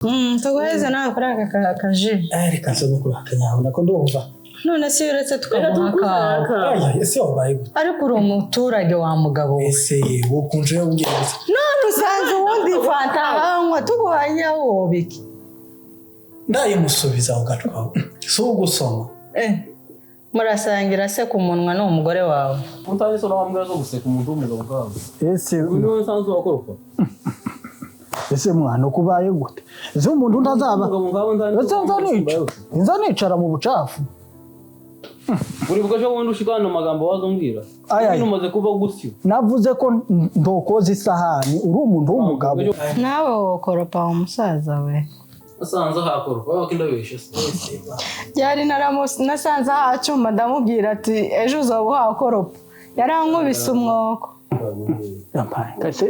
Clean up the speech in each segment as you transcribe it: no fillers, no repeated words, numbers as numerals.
Tuguheze nawe kuri aka kaji. Reka nsome kuri aka nyaho nako ndumva. None se uretse tukaguha akawe? Aya, ese wabaye gute? Ariko uri umuturage wa mugabo we. Ese yewe ukunje ubwira gusa. None usanze ubundi fanta hanywa tuguhaye wobiki. Ndayimusubiza aho gacwawe. Si ugusoma. Murasangira se ku munwa ni umugore wawe. Utazi sura wambwa zo guseka umuntu w'umugabo bwawe. Ese Uyu niwe nsanzwe wakoropa. ese mwana ukubaye gute? Ese umuntu ntazaba. Umugabo ngawe ndani. Ese nza nica. Nza nicara mu bucafu. Uri bugaje wundi ushikana amagambo wazombwira. Aya. Ibintu umaze kuva gutyo. Navuze ko ndokoza isahani uri umuntu w'umugabo. Nawe wokoropa umusaza we. Asanze hakoropa wakindabesha se. Byari nasanze ahacuma ndamubwira ati ejo uzoba uhakoropa. Yarankubise umwoko.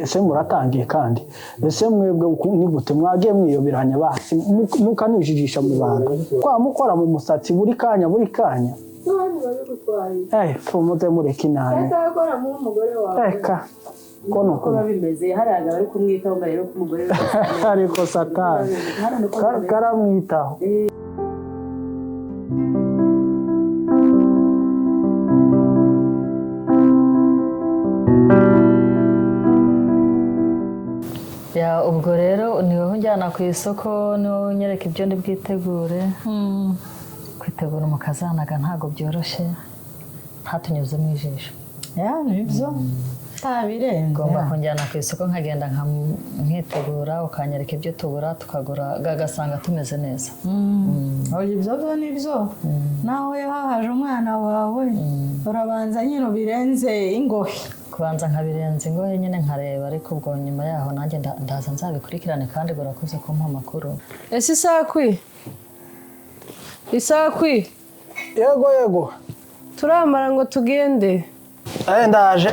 Ese muratangiye kandi ese mwebwe ni gute mwagiye mwiyoberanya basi mukanijijisha mu bantu kwa mukora mu musatsi buri kanya buri kanya. Muze mureke inani. Eka ko nuko bimeze hariya bari kumwitaho ngo arebe ko umugore we ariko satani karamwitaho. Ya, ubwo rero ni wowe unjyana ku isoko, ni wowe unyereka ibyo ndi bwitegure. Kwitegura umukazanaga ntabwo byoroshye, ntatunyuzemo ijisho. Ya nibyo. Tabirenze. Ugomba kunjyana ku isoko nkagenda nkitegura, ukanyereka ibyo tugura tukagura agasanga tumeze neza. Oya ibyo byo nibyo. Nawe yahahaje umwana wawe urabanza nyine ubirenze ingohe. Kubanza nkabirenza ingohe nyine nkareba, ariko ubwo nyuma yaho nanjye ndaza nzabikurikirane kandi urakoze kumpa amakuru. Ese isakwi? Isakwi? Yego yego. Turamara ngo tugende. Ndaje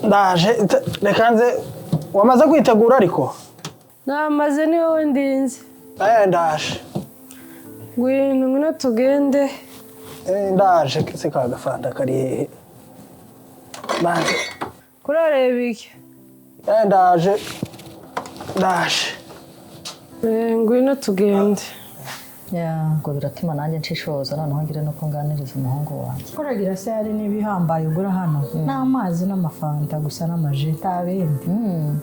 ndaje reka nze. Wamaze kwitegura ariko? Namaze, ni wowe ndinze. Ndaje. Ngwino ngwino tugende. Ndaje se ka gafanta kari hehe? Ndaje. Kurareba iki? Ndaje ndaje. Ngwino tugende. Ya, ubwo biratuma nanjye nshishoza noneho ngire no kunganiriza umuhungu wanjye. Kuragira se hari n'ibihambaye ugura hano n'amazi n'amafanta gusa n'amaji ntabindi.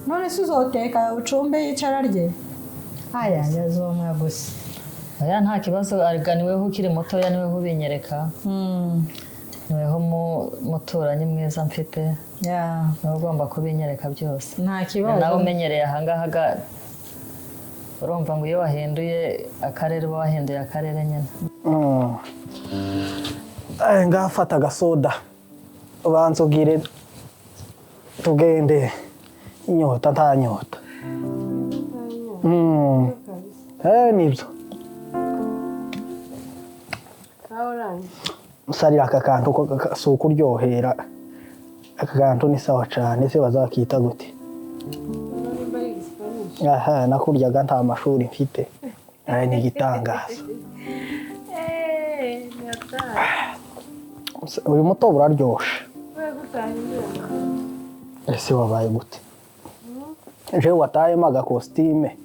None se uzoteka ucumbe yicara arye? Aya yazomwa gusa. Oya nta kibazo, arega niweho ukiri mutoya niweho ubinyereka. Niweho muturanyi mwiza mfite. Ya. Niwe ugomba kubinyereka byose. Nta kibazo. Nawe umenyereye ahangaha urumva ngo iyo wahinduye akarere uba wahinduye akarere nyine. Ngafata agasoda ubanza ubwire tugende inyota nta nyota. Nibyo. Musarira aka kantu si ukuryohera, aka kantu ni sawa cyane se bazakita gute? Aha nakuryaga nta mashuri mfite. Ni igitangazo. Uyu mutobe uraryoshe. Ese wabaye gute? Ejo watayemo agakositime.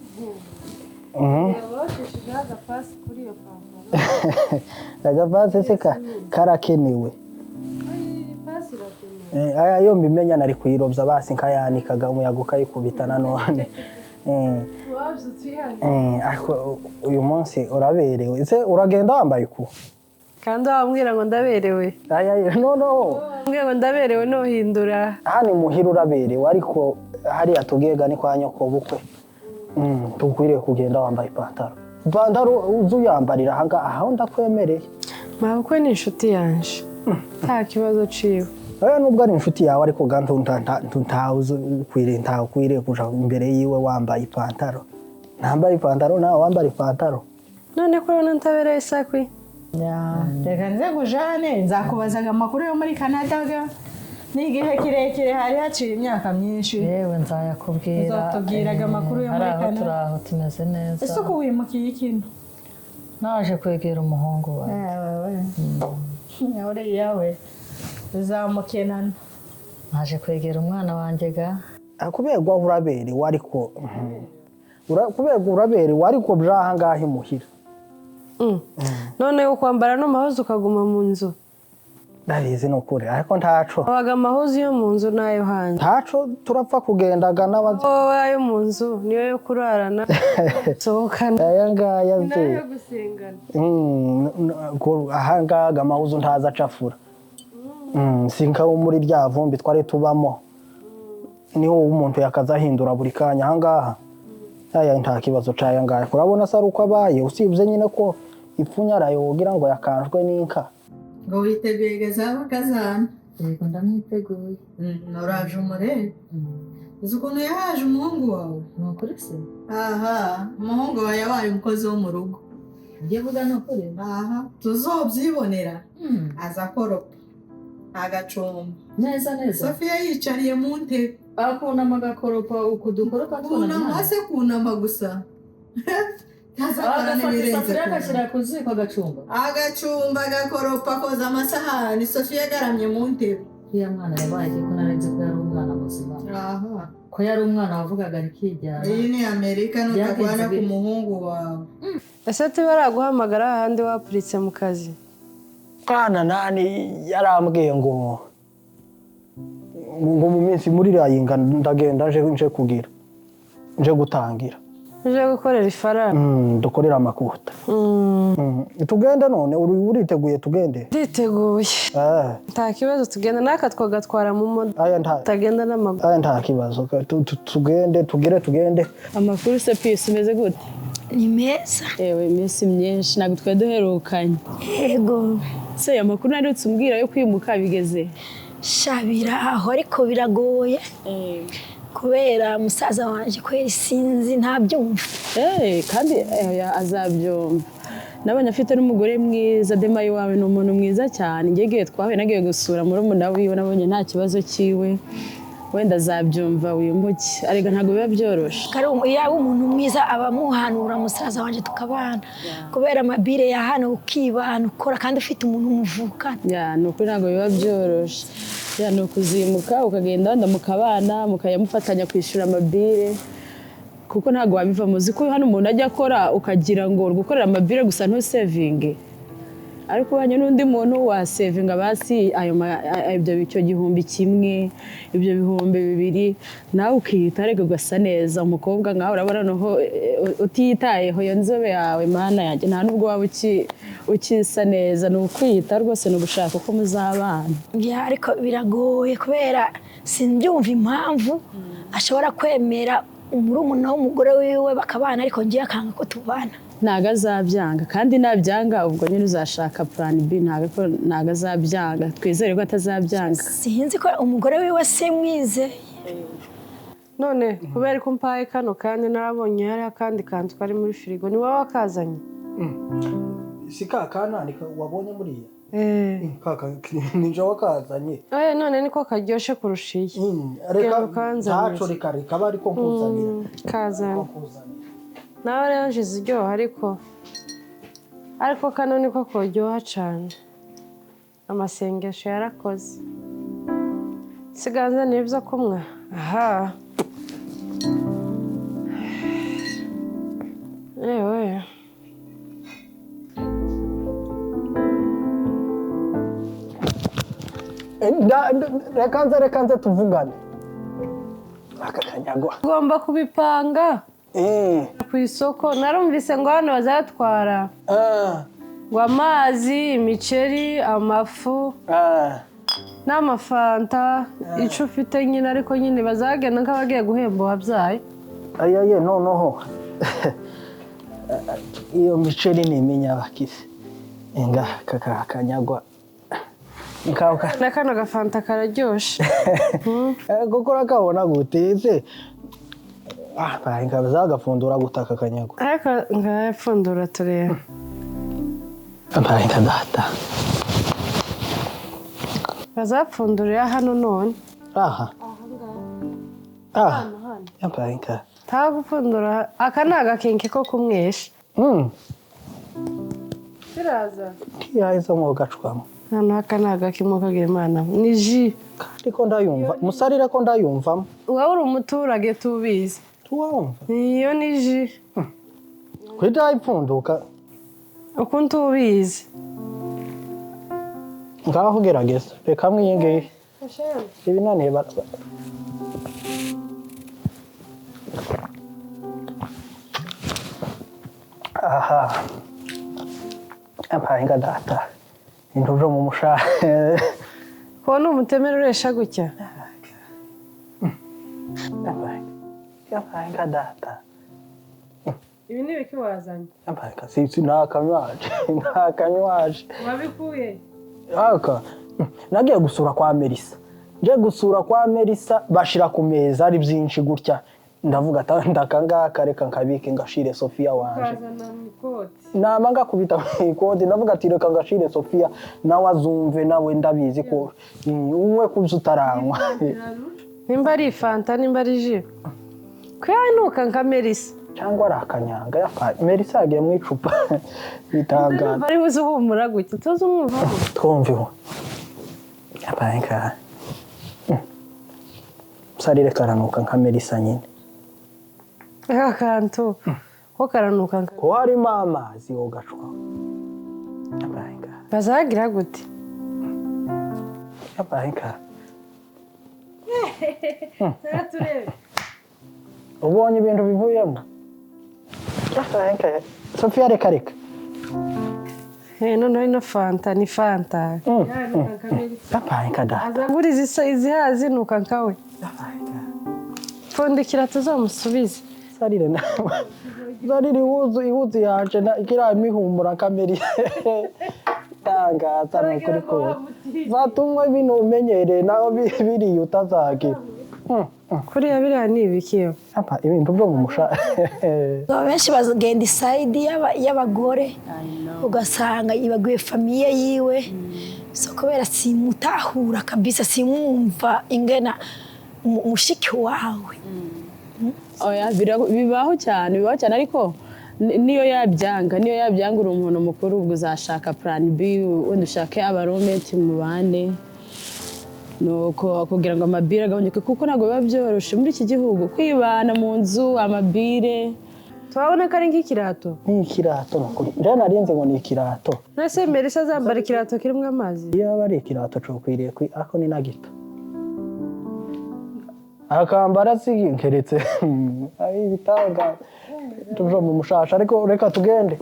Agapasi se karakenewe. Aya yo mbimenya nari kuyirobza basi nkayanikaga umuyaga ukayikubita nanone. Ariko uyu munsi uraberewe. Ese uragenda wambaye uku? Kandi wambwira ngo ndaberewe. Aya no no. Wambwira ngo ndaberewe nohindura. Hano muhira uraberewe ariko hariya tugega ni kwa nyoko bukwe. Tukwiriye kugenda wambaye ipantaro. Ipantaro uzuyambarira aha ngaha aho ndakwemereye. Mabukwe ni inshuti yanje. Nta kibazo ciwe. Nubwo ari inshuti yawe ariko nta ukwiriye kuja imbere yiwe wambaye ipantaro. Ntambaye ipantaro nawe wambara ipantaro. None ko urabona ntabereye isakwi? Ya, reka nze gujane nzakubazaga amakuru yo muri Canada ga. Ni igihe kirekire hari haciye imyaka myinshi. Yewe nzayakubwira. Uzatubwiraga amakuru yo muri Hari aho Canada. turi aho tumeze neza. Ese uku wimukiye ikintu? Naje kwegera umuhungu wawe. Uriya we uzamukenana. Naje kwegera umwana wanjye ga. Kuberwa uraberewe ariko Kubera uraberewe ariko byaha ngaha imuhira. None ukwambara no mahuzu ukaguma mu nzu? Ndabizi ni ukuri, ariko ntaco. Abaga amahuzu yo mu nzu n'ayo hanze. Ntaco, turapfa kugendaga n'abazi. Wowe ayo mu nzu niyo yo kurarana, sohokana. Aya ngaya ze. N'ayo gusengana. Aha ngaha amahuzu ntaza acafura. Si nka muri rya vumbi twari tubamo, niho umuntu yakaza ahindura buri kanya. Aha ngaha aya nta kibazo c'aya ngaya. Urabona se ari uko abaye, usibye nyine ko ipfunyarayo wogira ngo yakanjwe n'inka. Ngo witeguye gazaba kazana? Yego, ndamwiteguye. Uraje umurebe. Uzi ukuntu yahaje umuhungu wawe? Ni ukuri se? Aha, umuhungu wawe yabaye umukozi wo mu rugo. Ibyo uvuga ni ukuri? Aha, tuzobyibonera. Aza akoropa, agacumba. Neza neza. Sofiya yicariye mu ntebe. Akunama agakoropa uku dukoropa? Kunama se, kunama gusa? Ntazakora Agafata n'ibirenze isafuriya kunama. Agashyira ku ziko, agacumba. Agacumba, agakoropa, akoza amasahani, Sofiya agaramye mu ntebe. Uriya mwana yabaye, ko narenze ko yari umwana muzima, Aha. ko yari umwana wavugaga rikijyana. Iyi ni Amerika, nutagwana Byagenze ku bite? muhungu wawe. Ese tibaraguhamagara ahandi wapuritse mu kazi? Kana nani yarambwiye ngo mu minsi muri rayinga ndagenda nje kugira nje gutangira. Uje gukorera ifaranga. Dukorera amakuta. Tugende none, uri uriteguye tugende? Nditeguye. Eh. Nta kibazo, tugenda n'aka twagatwara mu modoka. Aya nta Tutagenda n'amaguru. Aya nta kibazo. Tugende, tugere, tugende. Amakuru se Pisi, umeze gute? Ni meza. Ewe, iminsi myinshi, ntabwo twari duherukanye. Yego. Se amakuru narutse umbwira yo kwimuka bigeze? Sha, biraho ariko biragoye kubera musaza wanjye kweri, sinzi, ntabyumva. Eh, kandi azabyumva. Nabonye afite n'umugore mwiza. Demayi wawe ni umuntu mwiza cyane. Njye igihe twahuye nagiye gusura murumuna wiwe, nabonye nta kibazo cyiwe. Wenda azabyumva wimuke, ariko ntabwo biba byoroshe. Yaba umuntu mwiza aba amuhanura musaza wanjye tukabana, kubera amabire ya hano ukibana ukora kandi ufite umuntu muvukana. Ya, ni ukuri ntabwo biba byoroshe. Ya, ni ukuzimuka ukagenda wenda mukabana, mukajya mufatanya kwishyura amabire, kuko ntabwo wabivamo. Uzi ko hano umuntu ajya akora ukagira ngo uri gukorera amabire gusa, ntusevinge, ariko ubanye n'undi muntu wasevinga basi ayo ibyo icyo 1000, ibyo 2000, nawe ukiyita ariko ugasa neza. Umukobwa nkawe urabona noneho utiyitayeho, iyo nzobe yawe, Mana yanjye, nta nubwo waba ukisa neza. Ni ukwiyita rwose, ni ugushaka uko muzabana. Ya, ariko biragoye kubera simbyumva impamvu ashobora kwemera murumuna w'umugore wiwe bakabana, ariko ngiye akanga ko tubana. Ntabwo azabyanga, kandi nabyanga ubwo nyine uzashaka plan B. Ntabwo azabyanga, twizere ko atazabyanga. Sinzi ko umugore wiwe simwizeye. None kubera ko mpaye kano kandi narabonye hariho akandi kantu kari muri firigo, ni wowe wakazanye? Si ka kanani wabonye muriya? Eh. Ninje wakazanye. Oya, none niko karyoshe kurusha iyi. Reka. Genda ukanzanire. Ntaco, reka reka aba ariko nkuzanira. Kazana. Ariko nkuzanira. Nawe rero ziryoha, ariko kano niko koryoha cyane. Amasengesho yarakoze. Siganza n'ibyo kumwe aha. Ewe. Reka nze, reka nze tuvugane aka kanyagwa. Ugomba kubipanga ku isoko. Narumvise ngo hano bazatwara ngo amazi, imiceri, amafu n'amafanta, icyo ufite nyine, ariko nyine bazagenda nk'abagiye guhemba uwabyaye. Ayaye, noneho iyo miceri ni iminyabakisi inga kaka kanyagwa nkaho Na kano gafanta kararyoshe. Kuko urakabona gutetse, ah, zagapfundura gutaka kanyagwa. Ariko ngayapfundura tureba. Mbaye nka data. Bazapfundurira hano none. Aha aha, yambaye nka Nta gupfundura, aka ni agakenke ko kumwesha. Biraza. Ntiyahise mwogacwamo. Hano aka ni agakimo kagira Imana, ni ji. Kandi ko ndayumva musarire, ko ndayumvamo. Wowe uri umuturage tubizi. Tuwumva. Iyo ni jus. Kuhita ipfunduka. Ukuntu ubizi. Ngaho gerageza, reka hamwe iyi ngiyi ibinaniye aha ampaye nga data ibintu byo mu mushaha. Kubona umutemeri uresha gutya. Ampaye nga data. Ibi ni ibiki wazanye? Ampaye nga si ntakanywaje, ntakanywaje. Wabikuye? Aka nagiye gusura kwa Melissa, nje gusura kwa Melissa bashira ku meza ari byinshi gutya, ndavuga ati ndakangaka reka nkabike ngashire Sofia wanje. Ukazana mu ikoti. Nama ngakubita mu ikoti, ndavuga ati reka ngashire Sofia nawe azumve, nawe ndabizi ko unywe kubyo utaranywa. Nimba ari fanta, nimba ari jus. Kuyanuka nka Melissa. Cyangwa ari akanyanga yafa Melissa yagiye mu icupa bitangaza. Ari buze uhumura gutya, tuzi umwumva. Twumviwe. Abaye sarire karanuka nka Melissa nyine. Aka kantu ko karanuka nka. Ko harimo amazi ugacwa. Abaye Bazagira gute? Abaye Turebe. Ubonye ibintu bivuyemo. Sofia reka reka. Noneho ino fanta ni fanta. Abaye nka data. Azagura izisa izihazi nuka nkawe. Pfundikira tuzamusubize. Sarire nawe. Sarire ihuzu ihuzu yanje na ikira mihumura kameri. Tangaza nukuri ko. Zatumwe bino umenyereye naho biri utazagira. Kuriya biriya ni ibiki? Apa ibintu byo mu musha. Benshi bazagenda isayidi y'abagore, ugasanga ibaguye famiye yiwe. So kubera simutahura kabisa, simwumva ingena mushiki wawe. Oya bibaho cyane, bibaho cyane, ariko niyo yabyanga, niyo yabyanga uri umuntu mukuru ubwo uzashaka plan B, wenda ushake abarometi mubane. Nuko kugira ngo amabire agabanyuke, kuko ntabwo biba byoroshe muri iki gihugu kwibana mu nzu amabire. Turabona ko ari nk'ikirato. Ni ikirato nukuri. Njye narinze ngo ni ikirato. Nase Melissa azambara ikirato kirimo amazi. Iyo aba ari ikirato cokwiriye kwi ako ni na gito. Akambara siginkeretse. Ari ibitanga tujo mu mushasha, ariko reka tugende.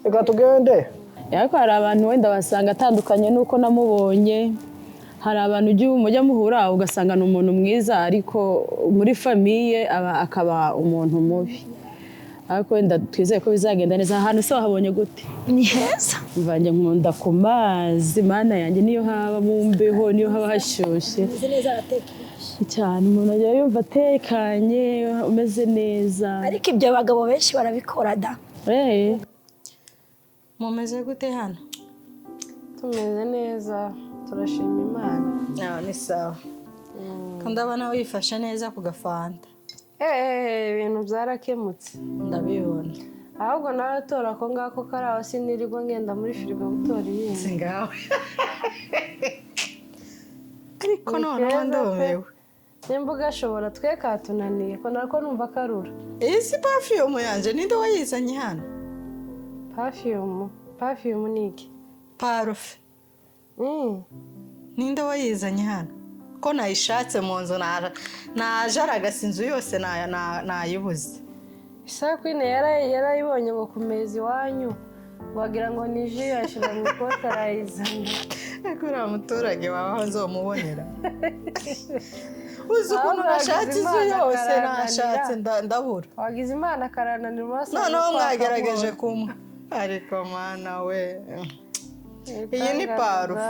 Reka tugende. Ariko hari abantu wenda basanga atandukanye nuko namubonye. Hari abantu ujya mujya muhura ugasanga ni umuntu mwiza, ariko muri famiye akaba umuntu mubi. Ariko wenda twizeye ko bizagenda neza. Ahantu se wahabonye gute? Ni heza. Mvange nkunda ku mazi, mana yanjye, niyo haba mu mbeho, niyo haba hashyushye. Cyane umuntu ajya yumva atekanye, umeze neza. Ariko ibyo abagabo benshi barabikora da. Mumeze gute hano? Tumeze neza. Turashima Imana. Nawe ni sawa. Ko ndabona wifashe neza ku gafanta. Ibintu byarakemutse. Ndabibona. Ahubwo nawe tora ko ngako kari aho, sinirirwa ngenda muri firigo gutora ibindi. Singawe. Ariko noneho ndumiwe. Nimba ugashobora twe katunaniye ko nariko numva karura. Iyi si perfume yanje, ninde wayizanye hano? Perfume, perfume ni iki? Parufe. Ninde wayizanye hano? Ko nayishatse mu nzu najaragase inzu yose nayibuze. Isakwine yarayibonye ngo kumeza iwanyu, wagira ngo ni jus yashira mu ikoti arayizana. Ariko uriya muturage wawe aho nzomubonera. Uzi ukuntu nashatse inzu yose, nashatse ndabura. Wagize Imana akarananira. Noneho mwagerageje kumwe. Ariko mana we. Iyi ni parufe.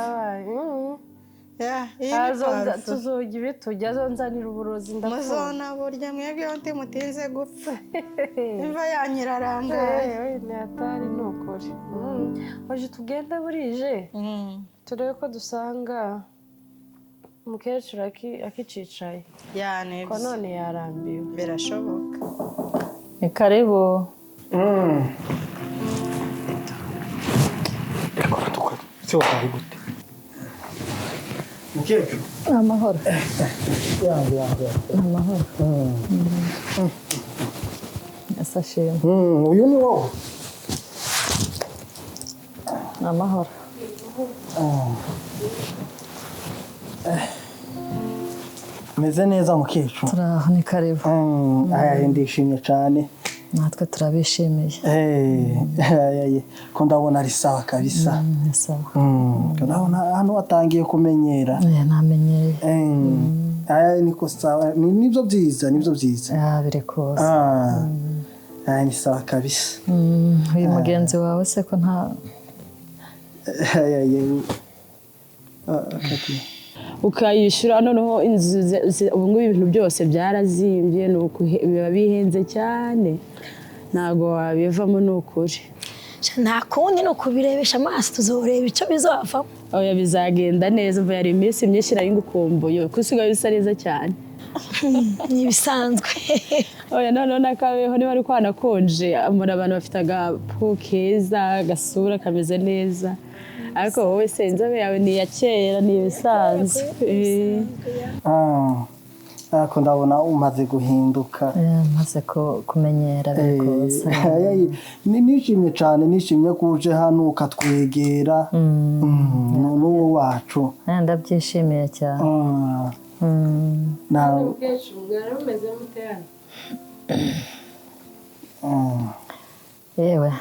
Iyi ni parufe. Tuzoga ibitujya zonzanira uburozi ndapfa. Muzona burya mwebwe iyo mutinze gupfa. Imva yanyu irarangaye. Ni atari ni ukuri. Oje tugende burije. Turebe ko dusanga umukecuru akicicaye. Ko none yarambiwe. Birashoboka. Ni karibu. Mukecuru. Amahoro. Yangu yangu. Amahoro. Yesu ashimwe. Uyu ni wowe? Ni amahoro. Meze neza mukecuru. Turaho, ni karibu. Aya, ndishimye cyane. Natwe turabishimiye. Eh, ko ndabona ari sawa kabisa. Ni sawa. Ndabona hano watangiye kumenyera. Namenyeye. Aya, niko sawa. Nibyo byiza, nibyo byiza. Ah, biri kuza. Ah, aya ni sawa kabisa. Uyu mugenzi wawe se ko nta Aya, yewe. Ah, kati. Ukayishyura noneho inzu ubu ngubu ibintu byose byarazimbye, ni biba bihenze cyane, ntabwo wabivamo ni ukuri. Nta kundi, ni ukubirebesha amaso, tuzoreba icyo bizavamo. Oya, bizagenda neza. Ubu yari iminsi myinshi nari ngukumbuye, kuko usigaye usa neza cyane. Ni ibisanzwe. Oya, noneho n'akabeho niba ari kwanakonje, mbona abantu bafite agapu keza, agasura kameze neza, ariko wowe se inzobe yawe ni iya kera, ni ibisanzwe. Ah, ariko ndabona umaze guhinduka. Maze kumenyera, biri kuza. Nishimye cyane, nishimye ko uje hano ukatwegera. N'uwo wacu. Ndabyishimiye cyane. Ah, Mukecuru, mwari mumeze mute hano? Yewe,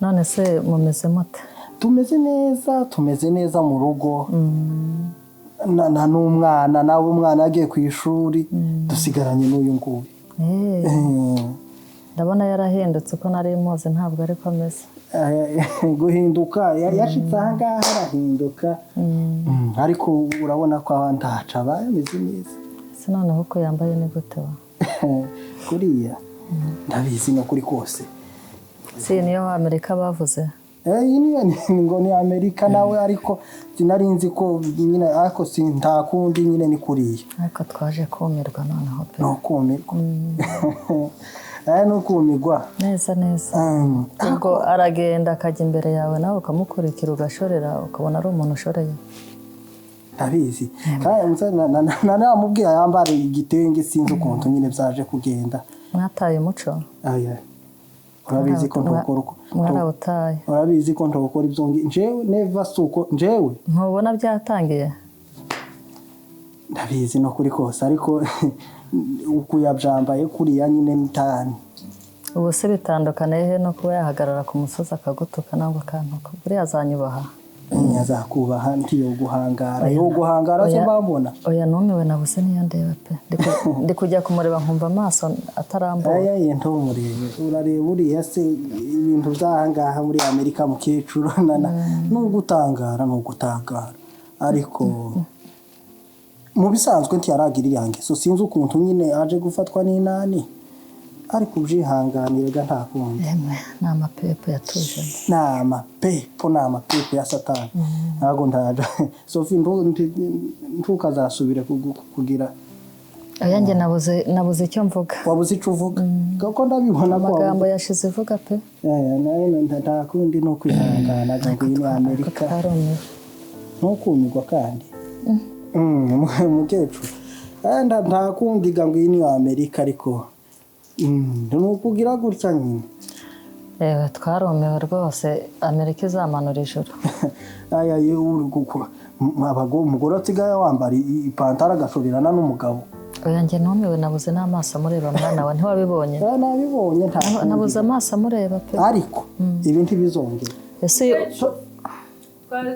none se mumeze mute? Tumeze neza, tumeze neza mu rugo. Na n'umwana nawe, umwana yagiye ku ishuri, dusigaranye n'uyu nguyu. Ndabona yarahindutse, uko nari muzi ntabwo ariko ameze. Guhinduka, yashitse aha ngaha arahinduka. Ariko urabona ko aha ntaco abaye, ameze neza. Se noneho uko yambaye ni gute wa? Kuriya ndabizi no kuri kose. Si niyo Amerika bavuze? Iyi ngo ni Amerika nawe, ariko sinari nzi ko nyine, ariko si nta kundi nyine, ni kuriya. Ariko twaje kumirwa noneho pe. Ni ukumirwa, aya ni ukumirwa. Neza neza. Ubwo aragenda akajya imbere yawe, nawe ukamukurikira, ugashorera, ukabona ari umuntu ushoreye. Ndabizi, kandi umusore namubwiye yambare igitenge, sinzi ukuntu nyine byaje kugenda. Mwataye umuco. Aya, urabizi ko ntokora uko Mwarawutaye. Urabizi ko ntokora ibyo njyewe, never, si uko njyewe. Ntubona byatangiye? Ndabizi no kuri kose, ariko uku yabyambaye kuriya nyine nitani. Ubu se bitandukaniye he no kuba yahagarara ku musozi akagutuka nangwa akantuka? Buriya azanyubaha. Azakubaha, ntiyo guhangara, yo guhangara se mbambona. Oya, numiwe, nabuze niyo ndeba pe. Ndi kujya kumureba nkumva amaso atarambuye. Aya ye, ntumurebe, urareba uriya se ibintu by'aha ngaha muri Amerika, mukecuru, nana ni ugutangara, ni ugutangara, ariko mu bisanzwe ntiyaragira iyange, so sinzi ukuntu nyine aje gufatwa n'inani, ariko ubyihanganire ga, nta kundi. Emwe, ni amapepo yatujemo. Ni amapepo, ni amapepo ya Satani. Ntabwo ndaje, Sophie, ntukazasubire kugira. Oya, njye nabuze icyo mvuga. Wabuze icyo uvuga kuko ndabibona ko Amagambo yashize ivuga pe. Nawe nta kundi, ni ukwihangana ngo iyi ni Ariko Amerika. twarumiwe. Ntukumirwa kandi. Mukecuru, nta kundi ga, ngo iyi ni Amerika, ariko ni ukugira gutya nyine. Yewe, twarumiwe rwose, Amerika izamanura ijuru. Aya ye, uri umugore asigaye wambara ipantaro agashorerana n'umugabo. Oya, njye numiwe, nabuze n'amaso amureba. Mwana wa, ntiwabibonye? Nabibonye, nta kundi. Nabuze amaso amureba pe. Ariko ibi ntibizongera. Ese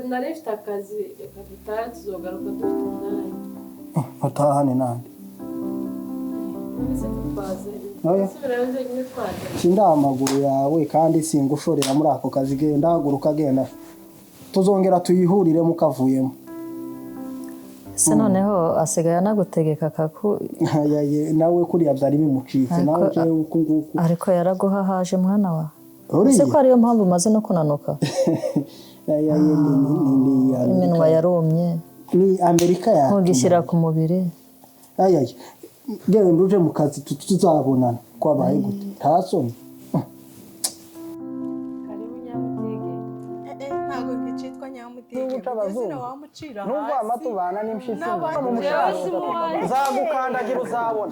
Nari mfite akazi, reka dutahe, tuzogaruka dufite umwanya. Mutahane nande? None se tutwaze? Oya. Subirayo njyenyine twaje. Sinda amaguru yawe kandi singushorera muri ako kazi. Genda, haguruka, genda, tuzongera tuyihuriremo ukavuyemo. Ese noneho asigaye anagutegeka akaku Aya ye, nawe kuriya byari bimucitse nawe. Ariko- Jewe uku nguku. Ariko yaraguhahaje mwana wa. Uriya? Ese ko ariyo mpamvu umaze no kunanuka? Aya ye, ni Amerika. Iminwa yarumye. Ni Amerika ya. Ntugishyira ku mubiri. Aya ye, genda uje mu kazi, tuzabonana. Kwabaye gute, nta soni. Karibu Nyamutege. Ntabwo kicitwa Nyamutege. N'ubuca abazungu. Izina wamucira Nubwo hasi. amatubana n'impyisi. N'abandi. Jewe si muwanjye. Nzagukandagira uzabona.